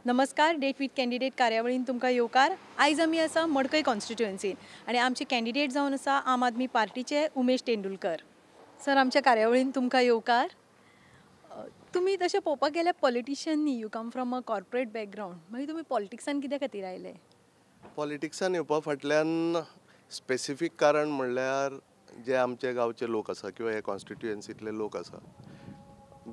नमस्कार, date with candidate कार्यावळीन तुमकां येवकार. आयज आमी आसा मडकय कॉन्स्टिट्युएन्सीन आनी आमचे कॅन्डिडेट जावन आसा आम आदमी पार्टीचे उमेश तेंडुलकर. सर, आमच्या कार्यावळीन तुमकां येवकार. तुमी तशें पळोवपाक गेल्यार पॉलिटिशियन न्ही, you come from a corporate background, मागीर तुमी पॉलिटिक्सान कित्या खातीर आयले? पॉलिटिक्सान येवपा फाटल्यान स्पेसिफीक कारण म्हणल्यार जे आमचे गांवचे लोक आसा किंवा हे कॉन्स्टिट्युएन्सींतले लोक आसा,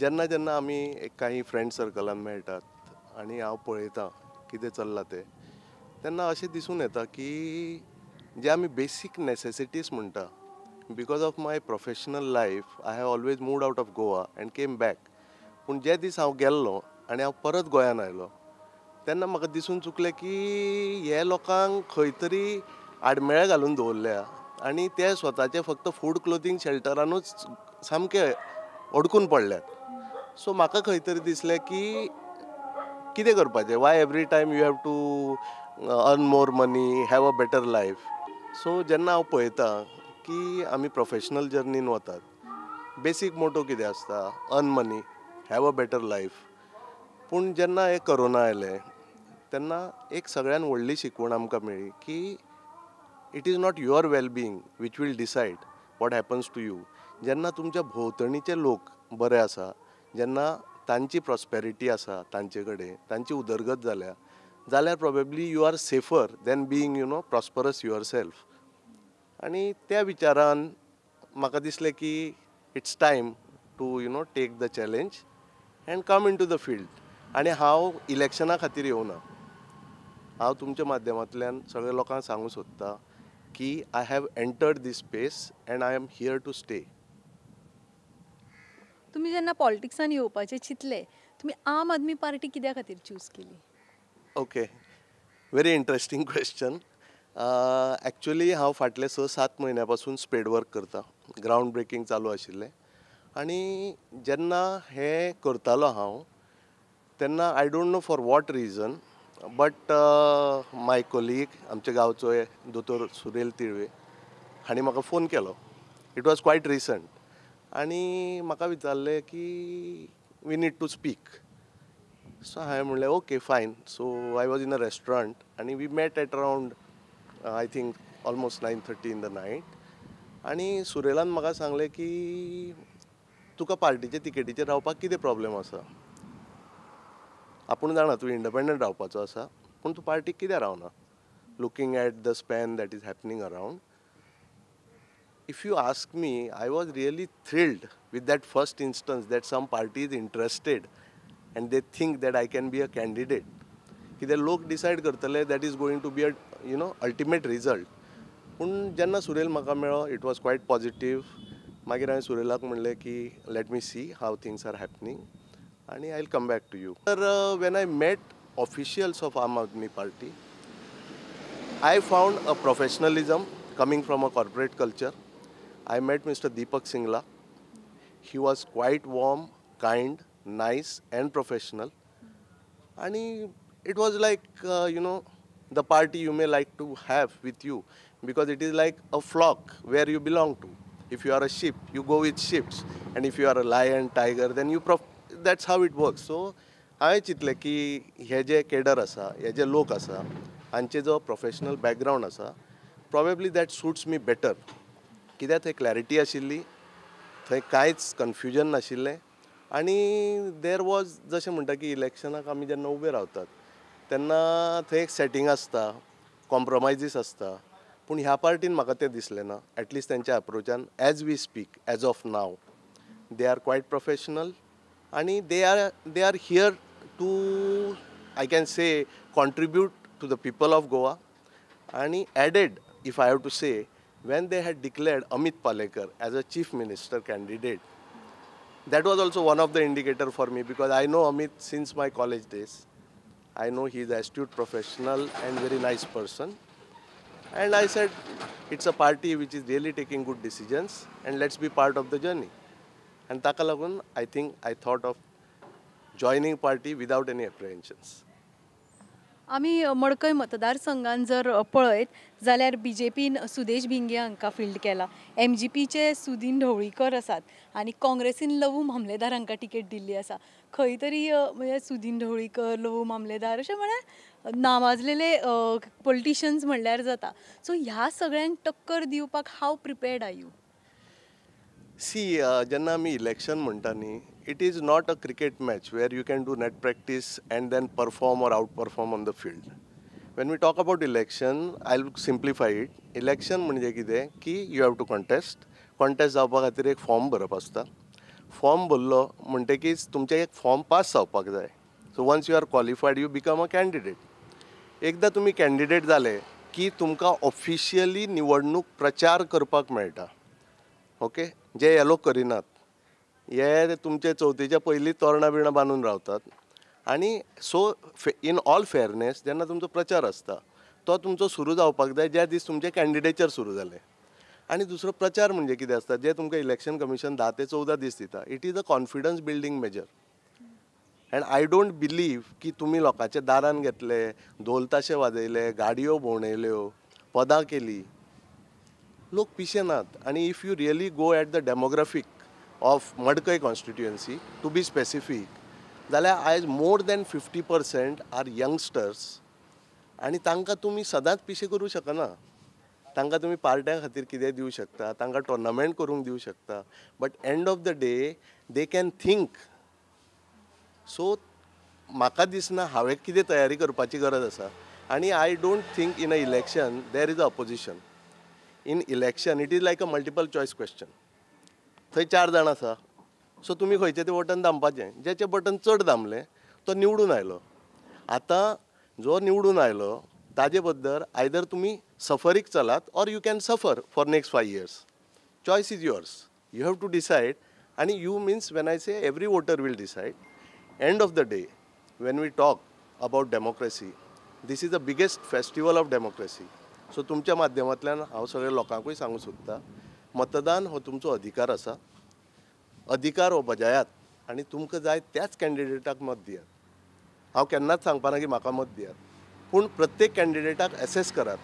जेन्ना जेन्ना आमी एक काही फ्रेंड सर्कलान मेळटात आनी हांव पळयतां कितें चल्लां तें, तेन्ना अशें दिसून येता की जे आमी बेसीक नॅसेसिटीज म्हणटा, because of my professional life I have always moved out of Goa and came back. पूण जे दीस हांव गेल्लो आनी हांव परत गोंयान आयलो तेन्ना म्हाका दिसून चुकलें की हे लोकांक खंय तरी आडमेळें घालून दवरल्या आनी ते स्वताचे फक्त फूड क्लोथींग शेल्टरानूच सामके अडकून पडल्यात. सो म्हाका खंय तरी दिसलें की कितें करपाचें, why every time you have to earn more money, have a better life. So जेन्ना हांव पळयतां की आमी प्रोफेशनल जर्नीन वतात, बेसीक मोटो कितें आसता, earn money, have a better life. पूण जेन्ना हे कोरोना आयलें तेन्ना एक सगळ्यान व्हडली शिकवण आमकां मेळ्ळी की it is not your wellbeing which will decide what happens to you. जेन्ना तुमच्या भोंवतणीचे लोक बरे आसा, जेन्ना तांची प्रॉस्पेरिटी आसा, तांचे कडेन तांची उदरगत जाल्या जाल्यार probably you are safer than being you know prosperous yourself. आनी त्या विचारान म्हाका दिसलें की it's time to you know take the challenge and come into the field. आनी हांव इलेक्शना खातीर येवना, हांव तुमच्या माध्यमांतल्यान सगळ्या लोकांक सांगूंक सोदता की I have entered this space and I am here to stay. तुमी जेन्ना पॉलिटिक्सान येवपाचें चिंतलें, तुमी आम आदमी पार्टी कित्या खातीर चूज केली? Okay, very interesting question. Actually हांव फाटले 6-7 म्हयन्या पासून स्पेड वर्क करता, ग्रावंड ब्रेकींग चालू आशिल्लें आनी जेन्ना हें करतालो हांव तेन्ना I don't know for what reason but my colleague आमच्या गांवचो दोतोर सुरेल तिळवे हांणी म्हाका फोन केलो. It was quite recent आनी म्हाका विचारलें की we need to speak. So हांवें म्हणलें okay fine. So I was in a restaurant आनी we met at around I think almost 9:30 in the night. आनी सुरेलान म्हाका सांगलें की तुका पार्टीचे तिकेटीचेर रावपाक कितें प्रॉब्लेम आसा, आपूण जाणा तूं इंडिपेंडंट रावपाचो आसा, पूण तूं पार्टीक कित्याक रावना, looking at the span that is happening around. If you ask me, I was really thrilled with that first instance that some party is interested and they think that I can be a candidate. कितें लोक decide करतले that is going to be a you know ultimate result. पूण जेन्ना सुरेल म्हाका मेळ्ळो it was quite positive. मागीर हांवें सुरेलाक म्हणलें की let me see how things are happening आनी I will come back to you. तर when I met officials of Aam Aadmi Party, I found a professionalism coming from a corporate culture. I met Mr. Deepak Singla. He was quite warm, kind, nice and professional. And it was like, you know, the party you may like to have with you, because it is like a flock where you belong to. If you are a sheep, you go with sheep. And if you are a lion, tiger, then you, that's how it works. So, हांवें चिंतलें की हे जे cadre आसा, हे जे लोक आसा, हांचे जो प्रोफेशनल बॅकग्रावंड आसा, probably that suits me better. कित्याक थंय क्लॅरिटी आशिल्ली, थंय कांयच कन्फ्युजन नाशिल्लें आनी there was, जशें म्हणटा की इलेक्शनाक आमी जेन्ना उबे रावतात तेन्ना थंय एक सेटींग आसता, कॉम्प्रोमायजीस आसता, पूण ह्या पार्टीन म्हाका तें दिसलें ना. एटलिस्ट तेंच्या अप्रोचान as we speak as of now they are quite professional आनी they are here to, I can say, contribute to the people of Goa. आनी added, if I have to say, when they had declared Amit Palekar as a chief minister candidate, that was also one of the indicator for me, because I know Amit since my college days. I know he is astute professional and very nice person. And I said, it's a party which is really taking good decisions and let's be part of the journey. And ताका लागून I think I thought of joining party without any apprehensions. आमी मडकय मतदारसंघान जर पळयत जाल्यार बीजेपीन सुदेश भिंगे हांकां field केला, एमजीपीचे सुदीन ढवळीकर आसात आनी काँग्रेसीन लवू मामलेदार हांकां तिकेट दिल्ली आसा. खंय तरी म्हणजे सुदीन ढवळीकर, लवू मामलेदार अशें म्हळ्यार नावाजलेले पॉलिटिशियन्स म्हणल्यार जाता. सो ह्या सगळ्यांक टक्कर दिवपाक how prepared are you? See, जेन्ना आमी इलेक्शन म्हणटा न्ही, it is not a cricket match where you can do net practice and then perform or out perform on the field. When we talk about election, I will simplify it. Election म्हणजे कितें की you have to contest. Contest जावपा खातीर एक form भरप आसता. Form भरलो म्हणटकीच तुमचें एक फॉर्म पास जावपाक जाय. So once you are qualified, you become a candidate. एकदां तुमी कॅन्डिडेट जाले की तुमकां ऑफिशियली निवडणूक प्रचार करपाक मेळटा. ओके, जे हे लोक करिनात, हे तुमचे चवथीच्या पयलीं तोरणां बिरणां बांदून रावतात. आनी सो इन ऑल फेरनेस, जेन्ना तुमचो प्रचार आसता तो तुमचो सुरू जावपाक जाय ज्या दीस तुमचें कॅन्डिडेचर सुरू जालें. आनी दुसरो प्रचार म्हणजे कितें आसता, जे तुमकां इलेक्शन कमिशन 10 ते 14 दीस दिता, it is a confidence building measure. And I don't believe की तुमी लोकांच्या दारान घेतले, धोल ताशे वाजयले, गाडयो भोंवणयल्यो, पदां केली, लोक पिशे नात. आनी if you really go at the demographic of Madkai constituency, to be specific, जाल्यार आयज more than 50% are youngsters. आनी तांकां तुमी सदांच पिशे करूं शकना. तांकां तुमी पार्ट्यां खातीर कितेंय दिवं शकता, तांकां टोर्नामेंट करूंक दिवं शकता, but end of the day they can think. So म्हाका दिसना हांवें कितें तयारी करपाची गरज आसा. आनी I don't think in a election there is a opposition. In election it is like a multiple choice question. थंय 4 जाण आसा, सो तुमी खंयचें तें बटन दामपाचें. जेचें बटन चड दामलें तो निवडून आयलो. आतां जो निवडून आयलो ताजे बद्दल आयदर तुमी सफरीक चलात or you can suffer for next 5 years. Choice is yours, you have to decide. आनी you means when I say every voter will decide. End of the day, when we talk about democracy, this is the biggest festival of democracy. So तुमच्या माध्यमांतल्यान हांव सगळ्या लोकांकूय सांगूंक सोदतां, मतदान हो तुमचो अधिकार आसा. अधिकार हो बजायात आनी तुमकां जाय त्याच कॅन्डिडेटाक मत दियात. हांव केन्नाच सांगपाना की म्हाका मत दियात, पूण प्रत्येक कॅन्डिडेटाक एसेस करात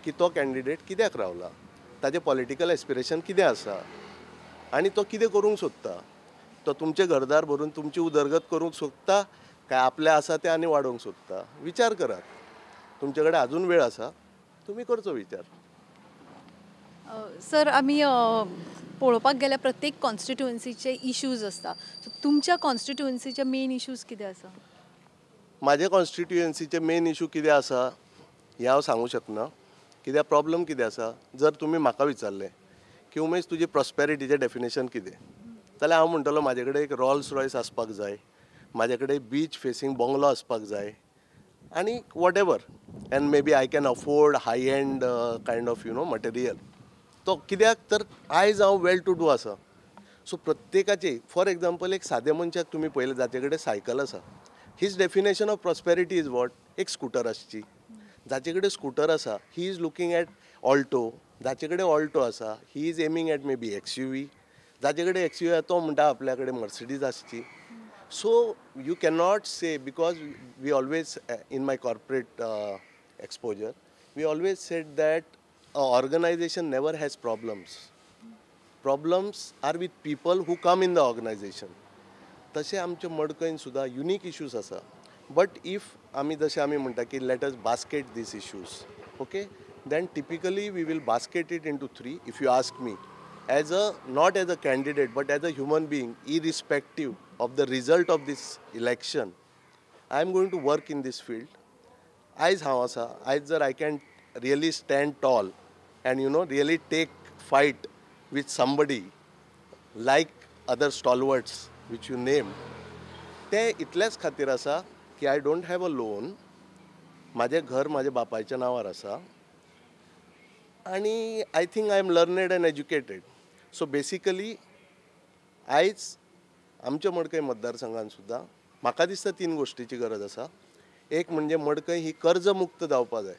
की तो कॅन्डिडेट कित्याक रावला, ताजें पॉलिटिकल एस्पिरेशन कितें आसा आनी तो कितें करूंक सोदता. तो तुमचें घरदार भरून तुमची उदरगत करूंक सोदता काय आपलें आसा तें आनी वाडोवंक सोदता. विचार करात, तुमचे कडेन अजून वेळ आसा, तुमी करचो विचार. सर, आमी पळोवपाक गेल्यार प्रत्येक कॉन्स्टिट्युएन्सीचे इश्यूज आसता. सो तुमच्या कॉन्स्टिट्युएन्सीचे मेन इश्यूज कितें आसा? म्हाज्या कॉन्स्टिट्युएन्सीचे मेन इशू कितें आसा हें हांव सांगूंक शकना. कित्याक प्रॉब्लम कितें आसा, जर तुमी म्हाका विचारलें की उमेश तुजी प्रॉस्पेरिटीचें डेफिनेशन कितें, जाल्यार हांव म्हणटलो म्हाजे कडेन एक रॉल्स रॉयस आसपाक जाय, म्हाजे कडेन बीच फेसींग बंगलो आसपाक जाय आनी whatever, and maybe I can afford high end kind of you know material. तो कित्याक तर आयज हांव वेल टू do आसा. सो प्रत्येकाचे, फॉर एग्जाम्पल एक साद्या मनशाक तुमी पळयलें जाचे कडेन सायकल आसा, his definition of prosperity is what? एक स्कूटर आसची. जाचे कडेन स्कूटर आसा he is looking at Alto, जाचे कडेन ऑल्टो आसा he is aiming at maybe XUV, जाचे कडेन XUV तो म्हणटा आपल्या कडेन मर्सिडीज आसची. So you cannot say, because we always in my corporate exposure we always said that a organization never has problems. Problems are with people who come in the organization. तशें आमचे मडकयन सुद्दां unique issues आसा. But if आमी जशें आमी म्हणटा की let us basket these issues, okay, then typically we will basket it into 3. If you ask me, as a not as a candidate but as a human being, irrespective of the result of this election, I am going to work in this field. आयज हांव आसा, आयज जर I can really stand tall and you know really take fight with somebody like other stalwarts which you name, ते इतल्याच खातीर आसा की I don't have a loan, म्हाजें घर म्हाज्या बापायच्या नांवार आसा आनी I think I am learned and educated. So basically आयज आमच्या मडकय मतदारसंघान सुद्दां म्हाका दिसता 3 गोश्टीची गरज आसा. एक म्हणजे मडकय ही कर्जमुक्त जावपा जाय.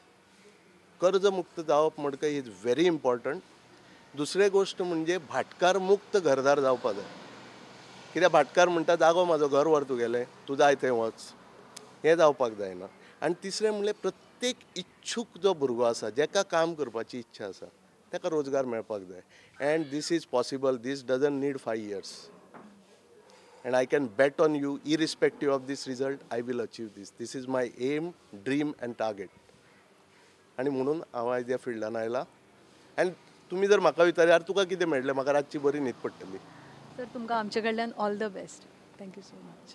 कर्जमुक्त जावप मडकय is very important. दुसरें गोश्ट म्हणजे भाटकार मुक्त घरदार जावपा जाय. कित्याक भाटकार म्हणटा जागो म्हाजो, घर व्हर तुगेलें, तूं जाय थंय वच, हें जावपाक जायना. आनी तिसरें म्हणल्यार प्रत्येक इच्छूक जो भुरगो आसा, जेका काम करपाची इच्छा आसा, ताका रोजगार मेळपाक जाय. And this is possible. This doesn't need 5 years and I can bet on you, irrespective of this result, I will achieve this. This is my aim, dream and target. आनी म्हणून हांव आयज ह्या फिल्डान आयला. आनी तुमी जर म्हाका विचारल्यार तुका कितें मेळटलें, म्हाका रातची बरी न्हीद पडटली. सर, तुमकां आमचे कडल्यान all the best. Thank you so much.